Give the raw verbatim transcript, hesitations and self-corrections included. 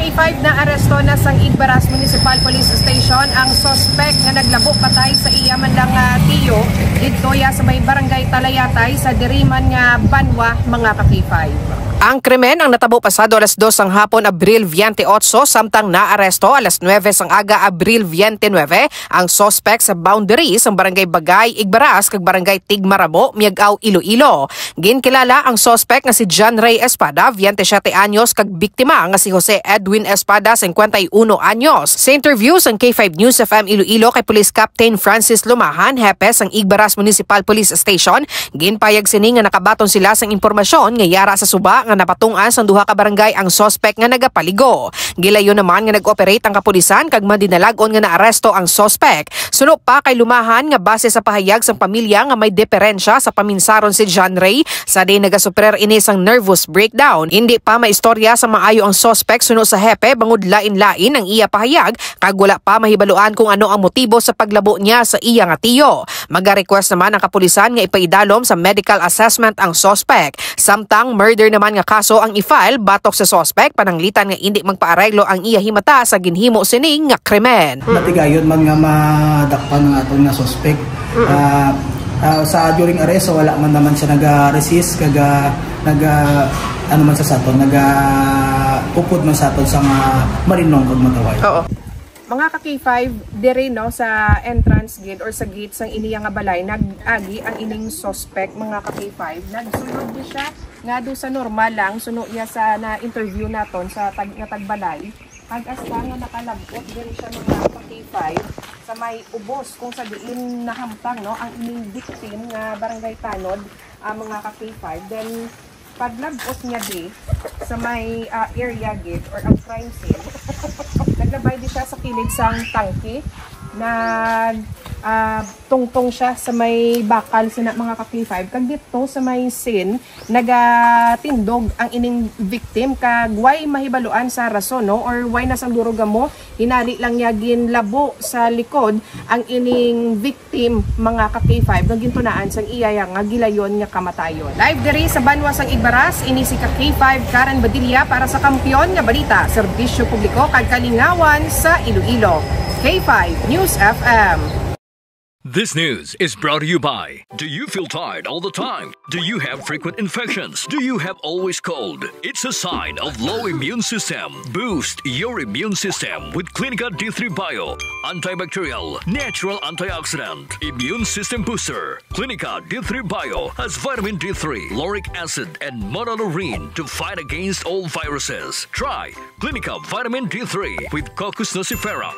K five, naaresto na sang Igbaras Municipal Police Station ang suspect nga naglabo patay sa iya man lang nga tiyo didto ya sa may barangay Talayatay sa diri man nga banwa, mga ka-K five. Ang krimen ang natabo pasado alas dos sang hapon, Abril veintiocho, samtang naaresto alas nuebe sang aga, Abril veintinuebe, ang suspect sa boundary sang Barangay Bagay, Igbaras, kag Barangay Tigmarabo, Miag-ao, Iloilo. Ginkilala ang suspect nga si John Ray Espada, veintisiete anyos, kag biktima nga si Jose Edwin Espada, cincuenta y uno anyos. Sa interview sang K five News F M Iloilo kay Police Captain Francis Lumahan, hepe sang Igbaras Municipal Police Station, ginpayag sini nga nakabaton sila sang impormasyon nga yara sa suba nga napatung-an sang duha ka barangay ang suspect nga nagapaligo. Gilayon naman nga nag-operate ang kapulisan kag madinalag-on nga naaresto ang suspect. Suno pa kay Lumahan nga base sa pahayag sang pamilya nga may diferensya sa paminsaron si John Ray, sa diin nagasufrer ini sang nervous breakdown. Hindi pa maistorya sa maayo ang suspect suno sa hepe bangod lain-lain ang iya pahayag kag wala pa mahibaluan kung ano ang motibo sa paglabo niya sa iya nga tiyo. Maga-request naman ang kapulisan nga ipaidalom sa medical assessment ang suspect. Samtang murder naman nga kaso ang i-file batok sa suspect, pananglitan nga indi magpaareglo ang iya himata sa ginhimo sining nga krimen. Natigayon man nga madakpan ang aton nga suspect. Ah, ah, sa during arrest, so wala man naman siya naga-resist, kaga, naga, ano man sa saton, naga, upod man saton sa mga malinong kag mataway. Oo. Mga ka-K five, diri, no, sa entrance gate or sa gate sang iniya nga balay, nag-agi ang ining suspect, mga ka-K five. Nagsulod ni siya nga do sa normal lang, suno iya sa na-interview naton sa tag-, nga tagbalay. Kag hasta nga nakalabot diri siya, mga ka-K five, sa may ubos kung sa diin nahamtang, no, ang ining victim nga barangay tanod, ah, mga ka-K five. Then, paglabot niya di sa may, ah, area gid or ang crime scene, naglabay di siya sa kilid sang tangke. Nag, ah, tungtong siya sa may bakal sina, mga ka-K five. Kag dito sa may scene, nagatindog ang ining victim kag way mahibaluan sa rason, no, or way na sang duro gamo. Hinali lang niya ginlabo sa likod ang ining victim, mga ka-K five, nga gintunaan sang iya nga gilayon nga kamatayon. Live diri sa banwa sang Igbaras, ini si ka-K five Karen Badilla para sa Kampiyon nga Balita, Serbisyo Publiko kag Kalingawan sa Iloilo. K five News F M. This news is brought to you by: Do you feel tired all the time? Do you have frequent infections? Do you have always cold? It's a sign of low immune system. Boost your immune system with Clinica D three Bio, antibacterial, natural antioxidant, immune system booster. Clinica D three Bio has vitamin D three, lauric acid, and monolaurin to fight against all viruses. Try Clinica Vitamin D three with Cocos nucifera.